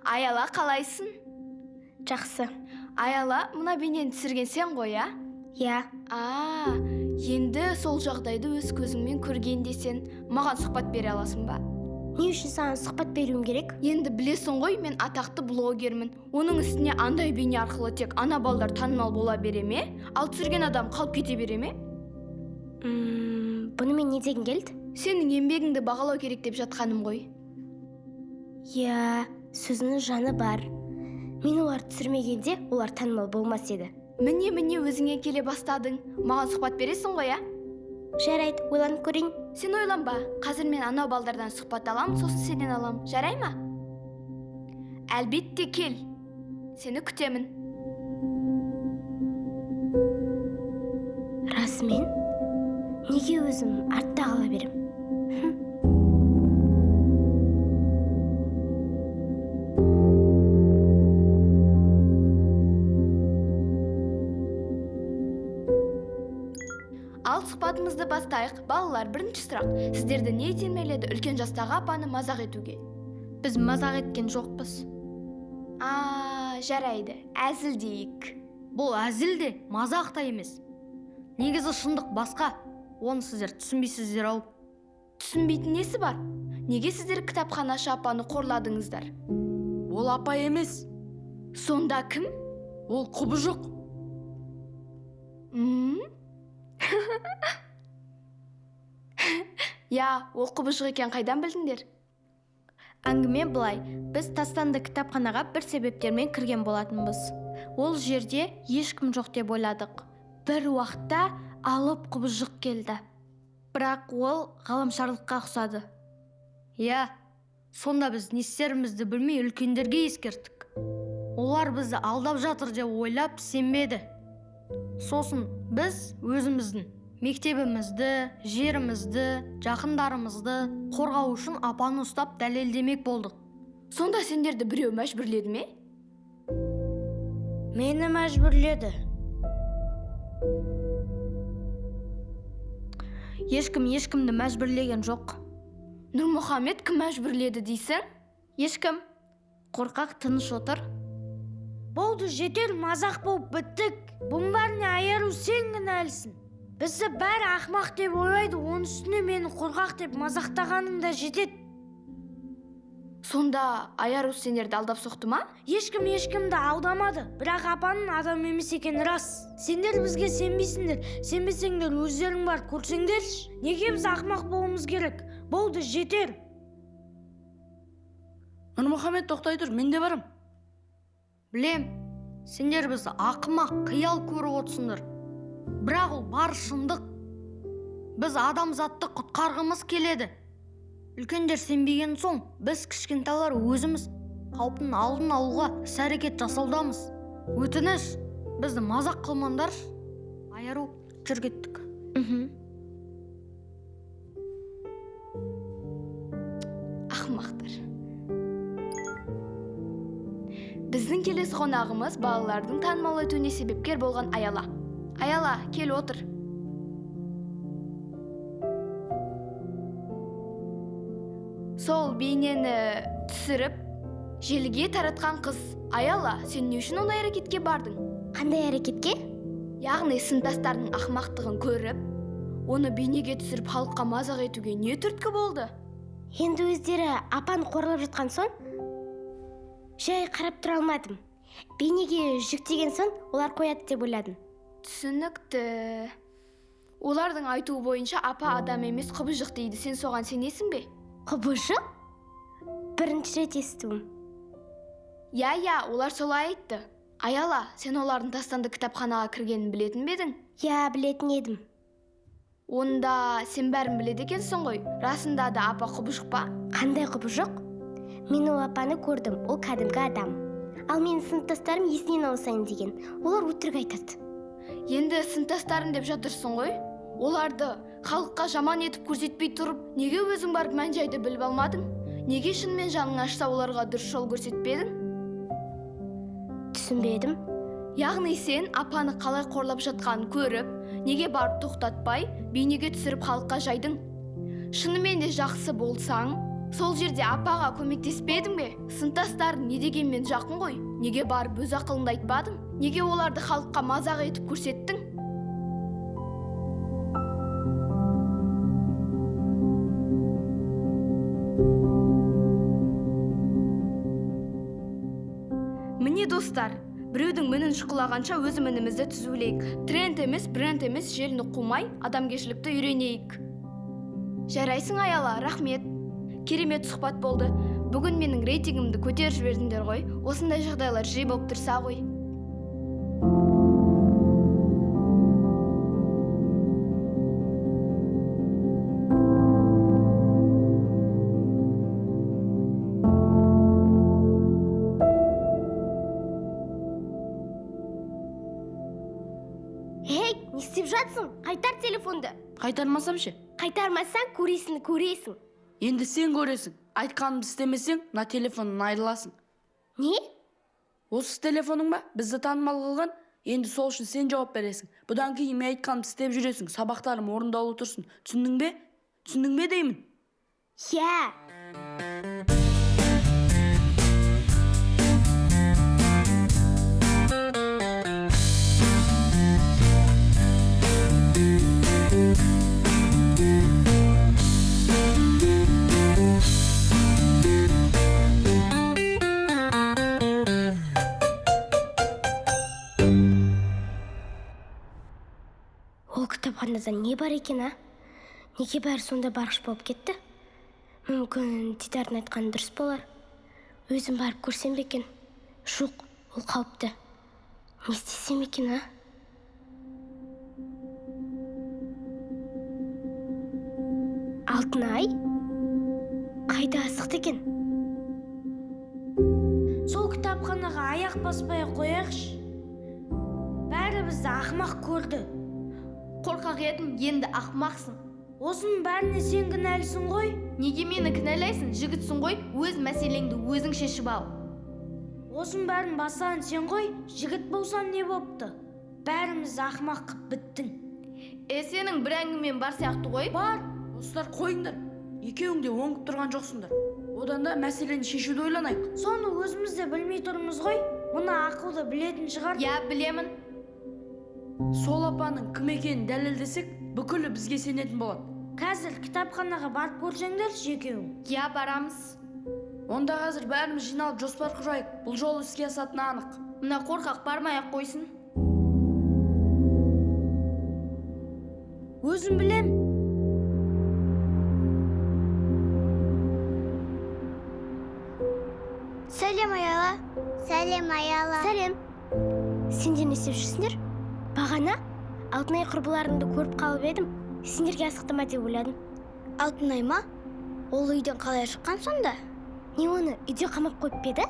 Аяла, қалайсың? Жақсы. Аяла, мына бейнені түсірген сен ғой, а? Иә. А, енді сол жағдайды өз көзіңмен көрген десең, маған сұхбат бере аласың ба? Не үшін саған сұхбат беруім керек? Енді білесің ғой, мен атақты блогермін. Оның үстіне андай бейне арқылы тек ана балдар танымал бола бере ме? Ал түсірген адам қалып кете бере ме? Бұнымен не дегің келді? Сенің еңбегіңді бағалау керек деп жатқаным ғой. Иә, сөзінің жаны бар. Мен оларды түсірмегенде, олар танымал болмас еді. Міне, міне, өзіңе келе бастадың. Маған сұхбат бересің ғой, а? Жарайды, ойланып көрейін. Сен ойланба. Қазір мен анау балдардан сұхбат алам, сосын сенен алам. Жарай ма? Әлбетте кел. Сені күтемін. Расымен? Неге өзім артта қала берем? Ал сұхбатымызды бастайық. Балалар, бірінші сұрақ. Сіздерді не итермеледі үлкен жастағы апаны мазақ етуге? Біз мазақ еткен жоқпыз. А, жарайды. Әзілдейік. Бұл әзіл де, мазақ та емес. Негізі шындық басқа. Оны сіздер түсінбейсіздер ау. Түсінбейтін несі бар? Неге сіздер кітапханашы апаны қорладыңыздар? Ол апай емес. Сонда кім? Ол құбыжық. Я, ол құбыжық екен қайдан білдіңдер? Әңгіме былай, біз тастанды кітапханаға бір себептермен кірген болатынбыз. Ол жерде ешкім жоқ деп ойладық. Бір уақытта алып құбыжық келді. Бірақ ол ғаламшарлыққа ұқсады. Иә, сонда біз не істерімізді білмей үлкендерге ескерттік. Олар бізді алдап жатыр деп ойлап сенбеді. Сосын біз өзіміздің мектебімізді, жерімізді, жақындарымызды қорғау үшін апаны ұстап дәлелдемек болдық. Сонда сендерді біреу мәжбүрледі ме? Мені мәжбүрледі. Ешкім ешкімді мәжбүрлеген жоқ. Нұрмұхаммед, кім мәжбүрледі дейсің? Ешкім. Қорқақ тыныш отыр. Болды, жетер, мазақ болып біттік. Бұның бәріне Айару сен кінәлісің. Бізді бәрі ақымақ деп ойлайды, оның үстіне мені қорқақ деп мазақтағаның да жетеді. Сонда Айару сендерді алдап соқты ма? Ешкім ешкімді алдамады, бірақ апаның адам емес екені рас. Сендер бізге сенбейсіңдер, сенбесеңдер өздерің барып көрсеңдерші. Неге біз ақымақ болуымыз керек? Болды, жетер. Нұрмұхаммед, тоқтай тұр, мен де барам. Білем, сендер бізді ақымақ, қиял көріп отырсыңдар. Бірақ ол бар шындық. Біз адамзатты құтқарғымыз келеді. Үлкендер сенбеген соң, біз кішкентайлар өзіміз қауіптің алдын алуға іс-әрекет жасаудамыз. Өтініш, бізді мазақ қылмаңдаршы. Айару, жүр кеттік. Ақымақтар. Біздің келесі қонағымыз балалардың танымал өтуіне себепкер болған Аяла. Аяла, кел отыр. Сол бейнені түсіріп, желіге таратқан қыз. Аяла, сен не үшін ондай әрекетке бардың? Қандай әрекетке? Яғни сыныптастарының ақымақтығын көріп, оны бейнеге түсіріп халыққа мазақ етуге не түрткі болды? Енді өздері апаны қорлап жатқан соң, жай қарап тұра алмадым. Бейнеге жүктеген соң олар қояды деп ойладым. Түсінікті. Олардың айтуы бойынша апа адам емес құбыжық дейді. Сен соған сенесің бе? Құбыжық? Бірінші рет естуім. Иә, иә, олар солай айтты. Аяла, сен олардың тастанды кітапханаға кіргенін білетін бе едің? Иә, білетін едім. Онда сен бәрін біледі екенсің ғой. Расында да апа құбыжық па? Қандай құбыжық? Мен ол апаны көрдім, ол кәдімгі адам. Ал менің сыныптастарым есінен ауысайын деген. Олар өтірік айтады. Енді сыныптастарым деп жатырсың ғой? Оларды халыққа жаман етіп көрсетпей тұрып, неге өзің барып мән-жайды біліп алмадың? Неге шынымен жаның ашса оларға дұрыс жол көрсетпедің? Түсінбедім. Яғни сен апаны қалай қорлап жатқанын көріп, неге барып тоқтатпай, бейнеге түсіріп халыққа жайдың? Шынымен де жақсы болсаң, Сол жерде апаға көмектеспедің бе? Сыныптастарың не дегенмен жақын ғой. Неге барып өз ақылыңды айтпадың? Неге оларды халыққа мазақ етіп көрсеттің? Міне, достар, біреудің мінін шұқылағанша өз мінімізді түзулейік. Тренд емес, бренд емес, желіні қумай, адамгершілікті үйренейік. Жарайсың, Аяла, рахмет. Керемет сұхбат болды. Бүгін менің рейтингімді көтеріп жібердіңдер ғой. Осындай жағдайлар жиі болып тұрса ғой. Ей, не істеп жатсың? Қайтар телефонды. Қайтармасам ше? Қайтармасаң, көресің, көресің. Енді сен көресің. Айтқанымды істемесең, мына телефоннан айырыласың. Не? Осы телефоның ба бізді танымал қылған? Енді сол үшін сен жауап бересің. Бұдан кейін мен айтқанымды істеп жүресің. Сабақтарым орындаулы тұрсын. Түсіндің бе? Түсіндің бе деймін. Иә. Ол кітапханада не бар екен, а? Неге бәрі сонда барғыш болып кетті? Мүмкін, Дидардың айтқаны дұрыс болар. Өзім барып көрсем бе екен? Жоқ, ол қауіпті. Не істесем екен, а? Алтынай қайда асықты екен? Сол кітапханаға аяқ баспай ақ қояйықшы. Бәрі бізді ақымақ көрді. Қорқақ едің, енді ақымақсың. Осының бәріне сен кінәлісің ғой. Неге мені кінәлайсың? Жігітсің ғой, өз мәселеңді өзің шешіп ал. Осының бәрін бастаған сен ғой. Жігіт болсам не бопты? Бәрімізді ақымақ қып біттің. Е, сенің бір әңгімең бар сияқты ғой. Бар. Достар, қойыңдар. Екеуің де оңып тұрған жоқсыңдар. Одан да мәселені шешуді ойланайық. Соны өзіміз де білмей тұрмыз ғой. Мұны ақылды білетін шығар. Иә, білемін. Сол апаның кім екенін дәлелдесек, бүкілі бізге сенетін болады. Қазір кітапханаға барып көрсеңдерші екеуің. Иә, барамыз. Онда қазір бәріміз жиналып жоспар құрайық. Бұл жолы іске асатыны анық. Мына қорқақ бармай ақ қойсын. Өзім білем. Сәлем, Аяла. Сәлем, Аяла. Сәлем. Сендер не істеп жүрсіңдер? Бағана Алтынай құрбыларыңды көріп қалып едім. Сендерге асықты ма деп ойладым. Алтынай ма? Ол үйден қалай шыққан сонда? Не, оны үйде қамап қойып па еді?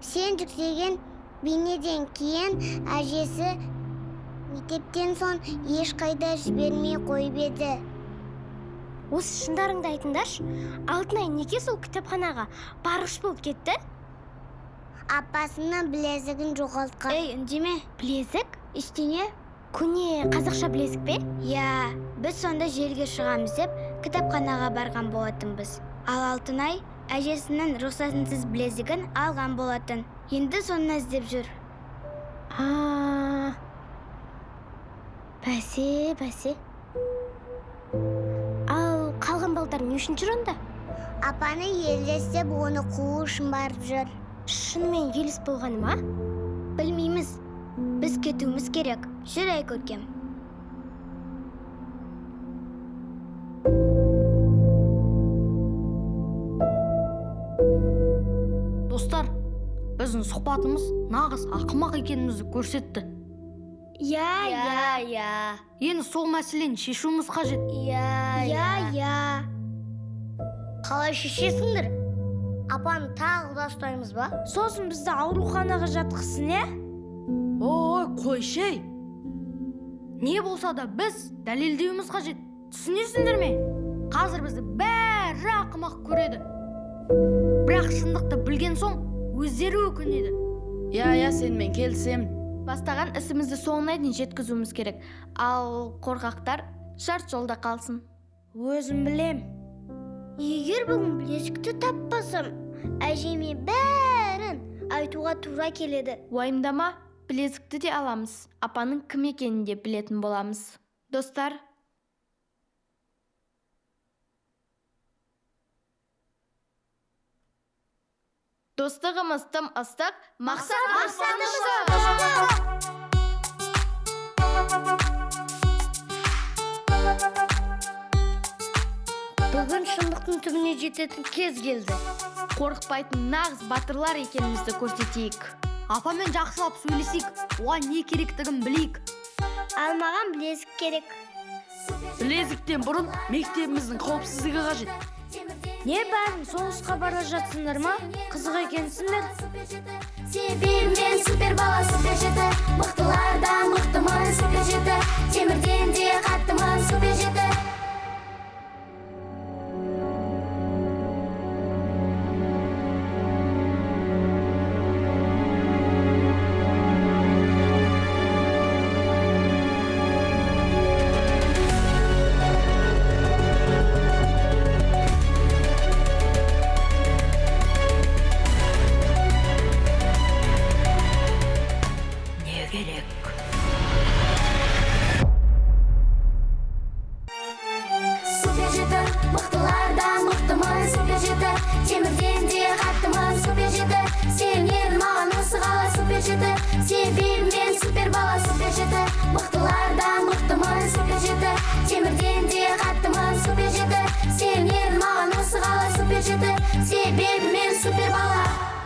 Сен жүктеген бейнеден кейін әжесі мектептен соң ешқайда жібермей қойып еді. Осы шындарыңды айтыңдаршы. Алтынай неге сол кітапханаға барғыш болып кетті? Апасының білезігін жоғалтқан. Ей, үндеме. Білезік? Ештеңе? Көне қазақша білезік пе? Иә, біз сонда желге шығамыз деп кітапханаға барған болатынбыз. Ал Алтынай әжесінің рұқсатынсыз білезігін алған болатын. Енді соны іздеп жүр. А, бәсе, бәсе. Ал қалған балдар не үшін жүр онда? Апаны елес деп оны қуу үшін барып жүр. Шынымен елес болғаны ма? Білмейміз. Біз кетуіміз керек. Жүр, Айкөркем. Достар, біздің сұхбатымыз нағыз ақымақ екенімізді көрсетті. Иә, иә, иә. Енді сол мәселені шешуіміз қажет. Иә, иә, иә. Қалай шешесіңдер? Апаны тағы да ұстаймыз ба? Сосын бізді ауруханаға жатқызсын, иә? Ой, қойшы, ей. Не болса да біз дәлелдеуіміз қажет. Түсінесіңдер ме? Қазір бізді бәрі ақымақ көреді. Бірақ шындықты білген соң өздері өкінеді. Иә, иә, сенімен келісемін. Бастаған ісімізді соңына дейін жеткізуіміз керек. Ал қорқақтар жарты жолда қалсын. Өзім білем. Егер бүгін білезікті таппасам, әжеме бәрін айтуға тура келеді. Уайымдама, білезікті де аламыз, апаның кім екенін де білетін боламыз. Достар, достығымыз тым ыстық, мақсат мақтанышты. Бүгін шындықтың түбіне жететін кез келді. Қорықпайтын нағыз батырлар екенімізді көрсетейік. Апамен жақсылап сөйлесейік, оған не керектігін білейік. Ал маған білезік керек. Білезіктен бұрын мектебіміздің қауіпсіздігі қажет. Не, бәрің соғысқа бара жатсыңдар ма? Қызық екенсіңдер. Себебі мен супер бала, супер жеті. Мықтылардан мықтымын, супер жеті. Темірден де қаттымын, супер жеті. Не керек? Супер жеті, мықтылардан мықтымын, супер жеті. Темірден де қаттымын, супер жеті. Сенер маған осы қала, супер жеті. Себебі мен супер бала, супер жеті. Мықтылардан мықтымын, супер жеті. Темірден де қаттымын, супер жеті. Сенер маған осы қала, супер жеті. Себебі мен супер бала.